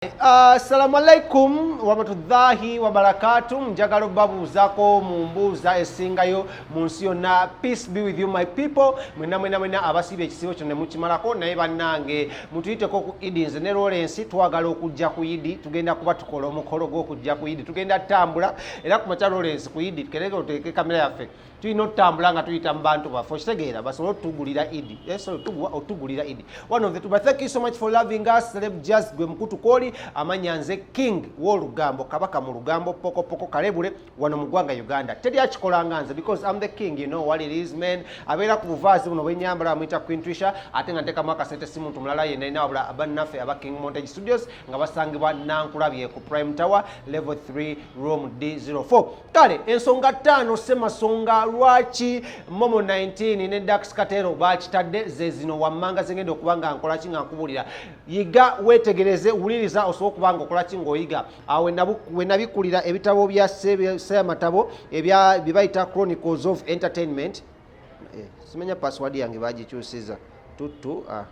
Assalamu alaikum warahmatullahi wabarakatu. Njagala obabuuzako mu mbuuza esingayo mu nsi yonna. Peace be with you, my people. Mwena mwena mwena abasiibye ekisiibo kyonna mukimalako, naye bannange mutuyiteko ku Idi. Nze ne Lawrence twagala okujja ku Idi. Tugenda kuba tukola omukolo gw'okujja ku Idi. Tugenda tutambula era ku makya, Lawrence, ku Idi kereke oteeke kamera yaffe. Tulina otutambula nga tuyita mu bantu baffe, okitegeera, basobole otugulira Idi. Sorry, otugulira Idi, one of the two. But thank you so much for loving us. Celeb Jazz gwe mukutu kwoli amanya nze king w'olugambo, kabaka mu lugambo, pokopoko kalebule wano mu ggwanga Uganda. Teri akikolanga nze because I'm the king. You know what it is, man. Abeera ku buvaazi buno bwenyambala bamuyita Queen Trisha, ate nga nteekamu akasente si muntu mulala yenna yenna wabula bannaffe aba King Montage Studios nga basangibwa Nankulabye ku Prime Tower, level 3, room D04. Kale ensonga ttaano semasonga lwaki Momo 19 ne Dax Kartel bakitadde ze zino wammanga zengenda okuba nga nkolaki nga nkubulira. Yiga, wetegereze, wuliriza, osobola okuba nga okolaki ng'oyiga. Awo we nabikulira ebitabo bya Ssematabo ebya bye bayita Chronicles of Entertainment. Simanya password yange bagikyusiza tutu, ah.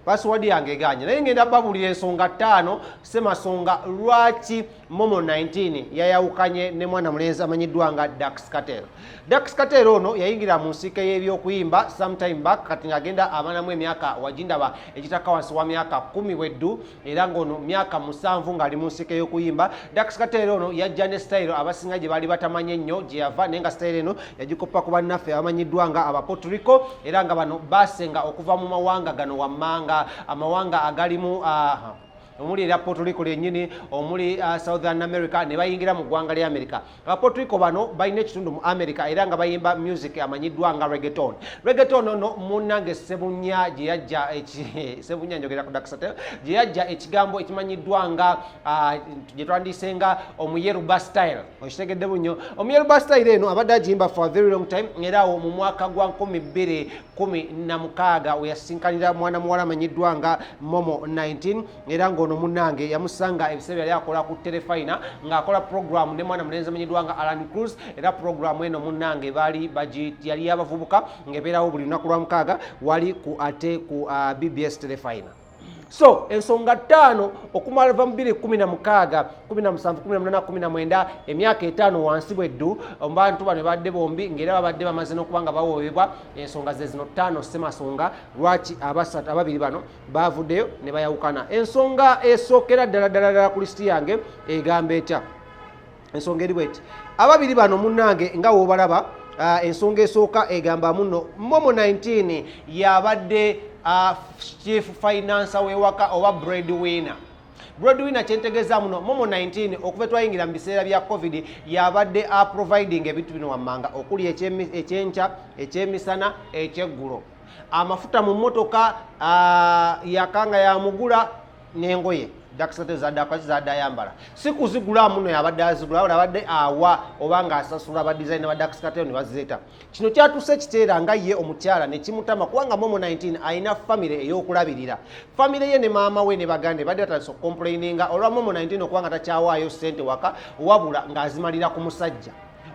Password yange eganye, naye ngenda babulira ensonga ttaano semasonga lwaki Momo 19 yayawukanye ne mwana mulenzi amanyiddwa nga Dax Kartel. Dax Kartel ono yayingira mu nsiike y'ebyokuyimba sometime back, kati ng'agenda abanamu emyaka wagindaba egitakka wansi wa myaka 10 bweddu, era ng'ono myaka 7 ng'ali mu nsiike y'okuyimba. Dax Kartel ono yajja ne style abasinga gye baali batamanye ennyo gye yava, naye nga style eno yagikopa ku bannaffe abamanyiddwa nga aba Puerto Rico, era nga bano basenga okuva mu mawanga gano wammanga, amawanga agalimu omuli erya Puerto Rico lyennyini, omuli Southern America, ne bayingira mu ggwanga lya America. Aba Puerto Rico bano balina ekitundu mu America era nga bayimba music amanyiddwa nga reggaeton. Reggaeton ono munnange Sebunya gye yajja Sebunya njogera ku Dax Kartel, gye yajja ekigambo ekimanyiddwa nga gye twandiyise nga omuyeruba style. Okitegedde bunyo? Omuyeruba style eno abadde agiyimba for a very long time, era awo mu mwaka gwa 2016 we yasinkanira mwana muwala amanyiddwa nga Momo 19, era ng'ono munnange yamusanga ebiseera yali akola ku Terefayina ng'akola program ne mwana mulenzi amanyiddwa nga Alan Cruz. Era program eno munnange baali yali y'abavubuka ng'ebeerawo buli lunaku lwa mukaaga wali ku ate ku BBS Terefayina. So ensonga ttaano okumala va mu 2016, 17, 18, 19, emyaka 5 wansi bweddu, bantu bano badde bombi ng'era babadde bamaze n'okuba nga bawoobebwa. Ensonga ze zino ttaano semasonga lwaki abasatu ababiri bano bavuddeyo ne bayawukana. Ensonga esookera ddala ddala ddala ku lisiti yange egamba etya? Ensonga eri bweti: ababiri bano munnange nga woobalaba, ensonga esooka egamba muno Momo 19 yabadde chief financer wewaka oba breadwinner. Breadwinner kyentegeeza muno, Momo 19 okuva twayingira mu biseera bya COVID yabadde aproviding ebintu bino wammanga okuli ekyenkya, ekyemisana, ekyeggulo, amafuta mu mmotoka yakanga yamugula, n'engoye Dax Kartel zadde ayambala si kuzigula muno, yabadde azigula, wabula abadde awa oba ng'asasula ba designer ba Dax Kartel ne bazireeta. Kino kyatuuse ekiteera nga ye omukyala ne kimutama, kubanga Momo 19 alina famire ey'okulabirira. Famire ye ne maama we ne baganda badde batandise okucomplaininga olwa Momo 19 okuba nga takyawaayo ssente waka, wabula ng'azimalira ku musajja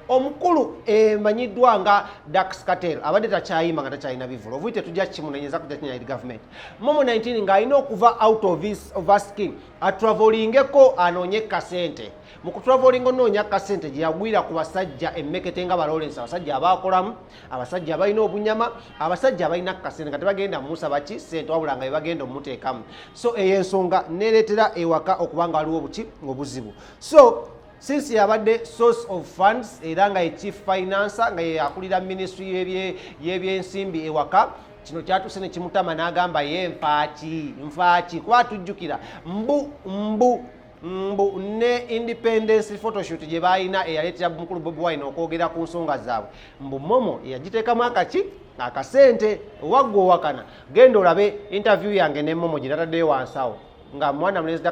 omukulu emanyiddwa nga Dax Kartel. Abadde takyayimba nga takyalina bivulo ovuyi, tetujja kimunenyeza kujja kinyayiri gavumenti. Momo 19 ng'alina okuva out of his of asking atravelingeko anoonye kasente. Mu kutravelinga onoonya kasente gye yagwira ku basajja emmekete nga balawrence, abasajja abakolamu, abasajja abalina obunyama, abasajja abalina kasente, nga tebagenda mumusaba ki sente, wabula nga bebagenda omuteekamu. So eyo ensonga nereetera ewaka okuba nga waliwo obuki obuzibu. So since yabadde source of funds era nga ye chief financer, nga ye akulira ministry y'ebyensimbi ewaka, kino kyatuuse ne kimutama n'agamba ye nfaaki nfaaki, kuba tujjukira mbu mbu mbu ne independence photoshoot gye balina eyaleetera mukulu Bobi Wine okwogera ku nsonga zaabwe, mbu Momo yagiteekamu akaki akasente. Waggwa owakana, genda olabe interview yange ne Momo gye nataddeyo wansawo nga mwana mulenzi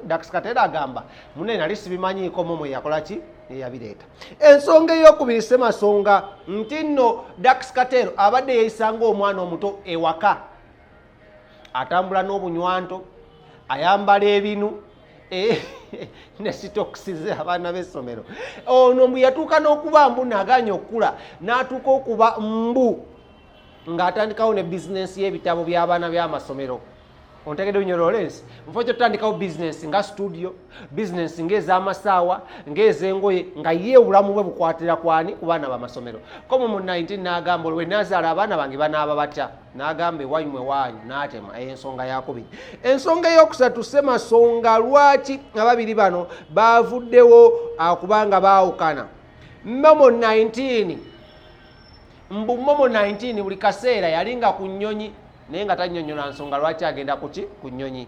Dax Kartel agamba munene nali sibimanyiiko, Momo yakola ki eyabireeta. Ensonga eyokubiri semasonga nti nno Dax Kartel abadde yeeyisa ng'omwana omuto ewaka, atambula n'obunywanto, ayambala ebinu ne sitokisi ze abaana b'essomero. Ono mbu yatuuka n'okuba mbu naganya okukula n'atuuka okuba mbu ng'atandikawo ne bizinensi y'ebitabo by'abaana by'amasomero. Ontegedde bunyo Lawrence? Mufo kyotutandikawo bizinensi nga studio, bizinensi ng'ez'amasaawa, ng'ez'engoye, nga ye obulamu bwe bukwatira kwani? Ku baana b'amasomero. Ko mu 19 n'agamba, olwe nazaala abaana bange banaaba batya? N'agamba ewanyumwe waanyu, n'atema. Ensonga yakubiri. Ensonga eyokusatu, Ssemasonga lwaki ababiri bano baavuddewo kubanga baawukana. Momo 19, mbu Momo 19 buli kaseera yalinga ku nnyonyi, naye nga tannyonnyola nsonga lwaki agenda kuki ku nnyonyi.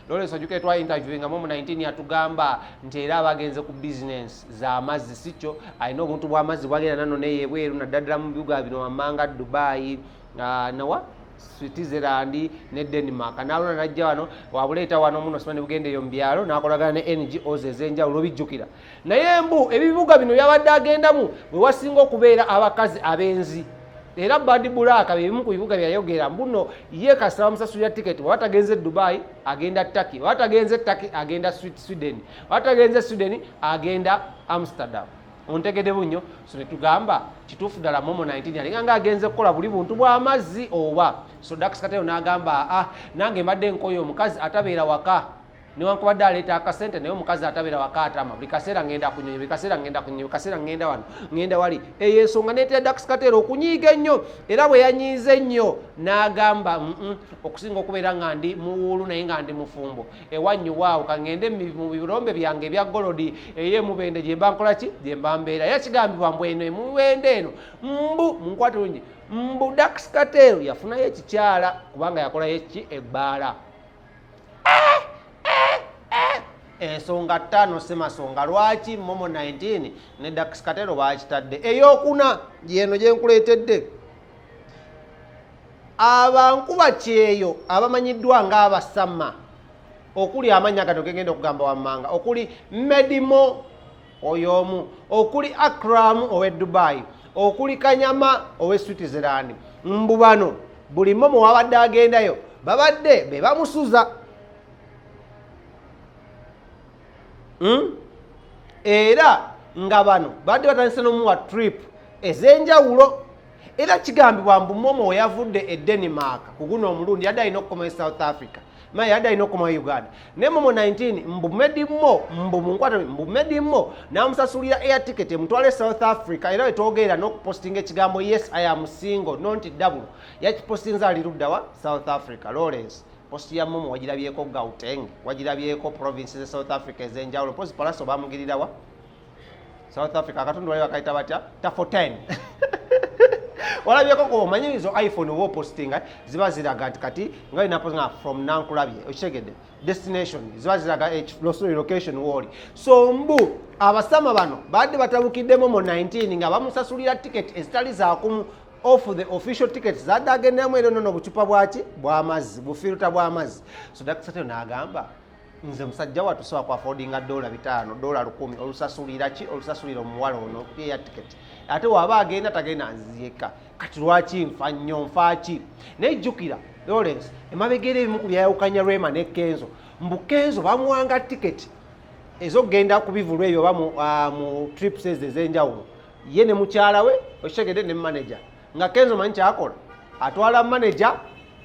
Lawrence, ojjukire twa interviewinga Momo 19, yatugamba nti era abagenze ku bizinensi z'amazzi, si kyo? Alina obuntu bw'amazzi bwagenda nano naye ebweru, naddala mu bibuga bino wammanga, Dubai, nawa Switzerland ne Denmark. Nalona najja wano, wabuleeta wano muno, sima ne bugenda eyo mu byalo, n'akolagana ne NGOs ez'enjawulo, obijjukira. Naye mbu ebibuga bino byabadde agendamu bwe wasinga okubeera abakazi abenzi, era Bad Black byebimu ku bibuga byayogera. Mbuno ye kasita bamusasulira tiketi, bwaba tagenze Dubai agenda Turkey, bwaba tagenze Turkey agenda Sweden, bwaba tagenze Sweden agenda Amsterdam. Ontegede bunyo? So netugamba kituufu ddala Momo 19 yalinga nga agenze kukola buli buntu bw'amazzi oba? So Dax Kartel n'agamba, ah, nange mbadde nkoyo omukazi atabeera waka, newankubadde aleeta akasente, naye omukazi atabeera waka atama. Buli kaseera ngenda kunyonyi, buli kaseera ngenda kunyonyi, buli kaseera ngenda wano, ngenda wali. Eyo ensonga neetera Dax Kartel okunyiiga ennyo, era bwe yanyiize ennyo n'agamba, okusinga okubeera nga ndi muwuulu naye nga ndi mufumbo ewannyu waawo, kaŋŋende mu birombe byange ebya golodi ey'emubende gye mba nkola ki, gye mba mbeera. Era kigambibwa mbu eno emubende eno, mbu munkwate bulungi, mbu Dax Kartel yafunayo ekikyala kubanga yakolayo eki ebbaala. Ensonga ttaano, Ssemasonga lwaki Momo 19 ne Dax Kartel bakitadde. Eyokuna yeno gyenkuleetedde. Abankuba kyeyo abamanyiddwa ng'abasama, okuli amannya gano gegenda okugamba wammanga, okuli Medimo oyo omu, okuli Akram ow'e Dubai, okuli Kanyama ow'e Switzerland, mbu bano buli Momo wabadde agendayo babadde be bamusuza. Era nga bano badde batandise n'omuwa trip ez'enjawulo. Era kigambibwa mbu Momo we yavudde e Denmark ku guno omulundi yadde alina okukoma e South Africa, ma yadde alina okukoma e Uganda, ne Momo 19 mbu Medimo, mbu munkwata, mbu Medimo n'amusasulira air ticket emutwale e South Africa. Era wetwogerera n'okupostinga ekigambo "Yes, I am single, not double", yakipostinza ali luddawa? South Africa. Lawrence, post ya Momo wagirabyeko Gauteng? Wagirabyeko province ze South Africa ez'enjawulo? Post Palaso bamugirirawa South Africa, akatundu wali bakayita batya? Tafoten. Walabyeko ko? Omanyi ezo iPhone oba opostinga ziba ziraga nti kati nga olina from Nankulabye, okitegedde, destination ziba ziraga location wooli. So mbu abasama bano badde batabukiddemu mu 19 nga bamusasulira ticket ezitali zakumu off the official tickets zadde agenderamu. Era nono obucupa bwaki bw'amazzi, bufilter bw'amazzi. So Dax Kartel n'agamba, nze musajja wattu sobola ku affordinga $500, $1,000 olusasulira ki, olusasulira omuwala ono eya ticket, ate waba agenda tagenda nziyeka. Kati lwaki nfa nnyo, nfa ki? Naye jjukira Lawrence, emabega era ebimu ku byayawukanya Rema ne Kenzo, mbu Kenzo bamuwanga ticket ez'okugenda ku bivulu ebyo oba mu trips ezo ez'enjawulo, ye ne mukyala we, okitegedde, ne manager. Nga Kenzo manyi kyakola, atwala manager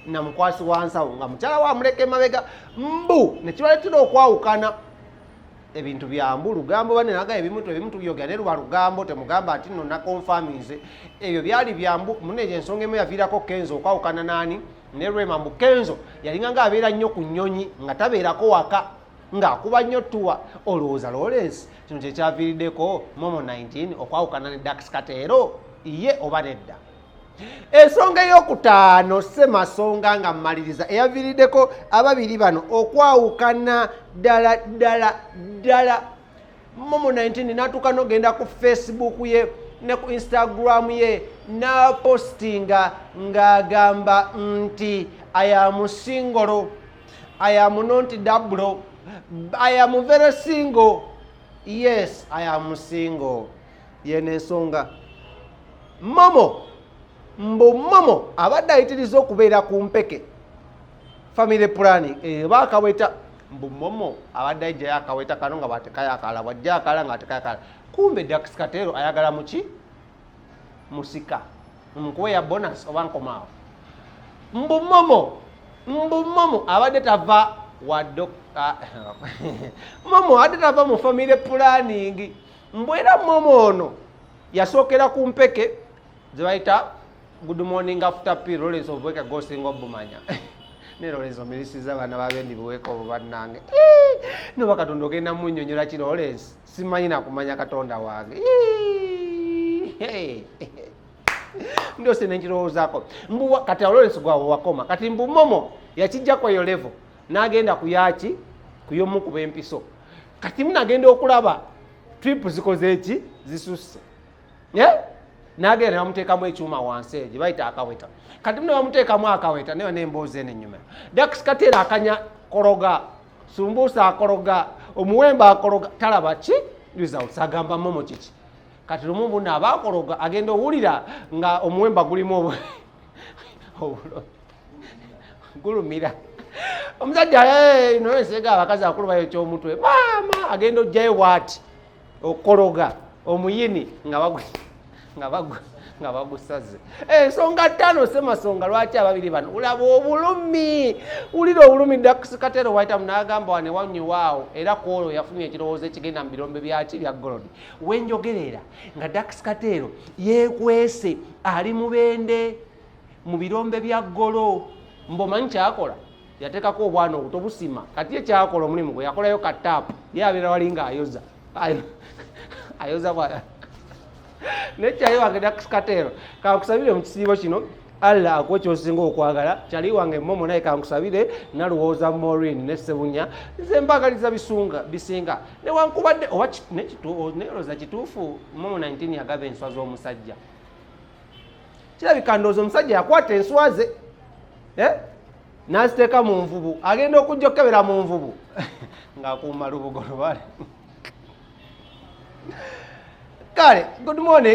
namukwasi wansawo, nga mukyala we amuleka emabega. Mbu nekibaleetera okwawukana. Ebintu byambu lugambo banenaga, ebimu tubyogera naye luba lugambo, temugamba nti nno nakonfaminze. Ebyo byali byambu munejo. Ensonga emu yaviirako Kenzo okwawukana nani ne Rema, mbu Kenzo yalinga nga abeera nnyo ku nnyonyi, nga tabeerako waka, ng'akuba nnyo tuwa. Olowooza Lawrence kino kyekyaviiriddeko Momo 19 okwawukana ne Dax Kartel, ye oba nedda? Ensonga eyokutaano, Ssemasonga, nga mmaliriza, eyaviiriddeko ababiri bano okwawukana ddala ddala ddala, Momo 19 n'atuuka n'ogenda ku Facebook ye ne ku Instagram ye n'apostinga ng'agamba nti, "I am single, I am not double, I am very single, yes, I am single." Yeno ensonga Momo, mbu Momo abadde ayitiriza okubeera ku mpeke, family planning eba akaweta. Mbu Momo abadde ayijjayo akaweta kano nga bwatekayo akala, bwajja akala nga atekayo akala. Kumbe Dax Kartel ayagala muki musika nkuwe ya bonus oba nkomaawo. Mbu Momo Mbu Momo abadde tava wa Momo abadde tava mu family planning. Mbu era Momo ono yasookera ku mpeke ze bayita good morning after pill. Lawrence obuweke gosinga obumanya ne Lawrence omirisiza abaana babendi buweke obwo bannange. Noba Katonda ogenda munyonyola ki Lawrence? Simanyi nakumanya Katonda wange ndose nenkirowoozaako. Mbu kati Lawrence gwawe wakoma kati. Mbu Momo yakijjako eyo level n'agenda ku yaki kuyomukuba empiso. Kati munagenda okulaba trip zikoze eki zisusse, n'agenda ne bamuteekamu ekyuma wansi eyo gye bayita akaweta. Kati muno bamuteekamu akaweta naye n'emboozi eno ennyuma. Dax Kateera akanya kologa sumbuusa, akologa omuwemba, akologa, talaba ki results. Agamba Momo kiki? Kati lumu buno aba akologa, agenda owulira nga omuwemba gulimu obulo gulumira omusajja. Noyesega abakazi akulu bayokya omutwe. Maama agenda ojjayo bwati okukologa omuyini nga bagusaze. Ensonga 5 semasonga lwaki ababiri bano olaba obulumi, wulira obulumi. Dax Katero waitamu n'agamba wane wanyuwaawo era ku olwo yafunye ekirowoozo ekigenda mu birombe byaki bya gold. Wenjogerera nga Dax Katero yeekwese ali mubende mu birombe bya gold. Mbomanyi kyakola, yateekako obwana obuto busima. Kati ye kyakola omulimu gwe yakolayo kataapu, ye abeera wali ng'ayoza ayoza bwa nekyali wange. Dax Katero, kankusabire mu kisiibo kino Allah akuwe kyosinga okwagala. Kyali wange Momo naye kankusabire, nalowooza Morin ne Sebunya, nze mbagaliza bisunga bisinga newankubadde oba neolowooza kituufu. Momo 19 yagaba enswa z'omusajja. Kirabika ndowooza omusajja yakwata enswa ze, eh? N'aziteeka mu nvubu, agenda okujja okukebera mu nvubu ng'akuuma lubugo lubale. Kale, good morning.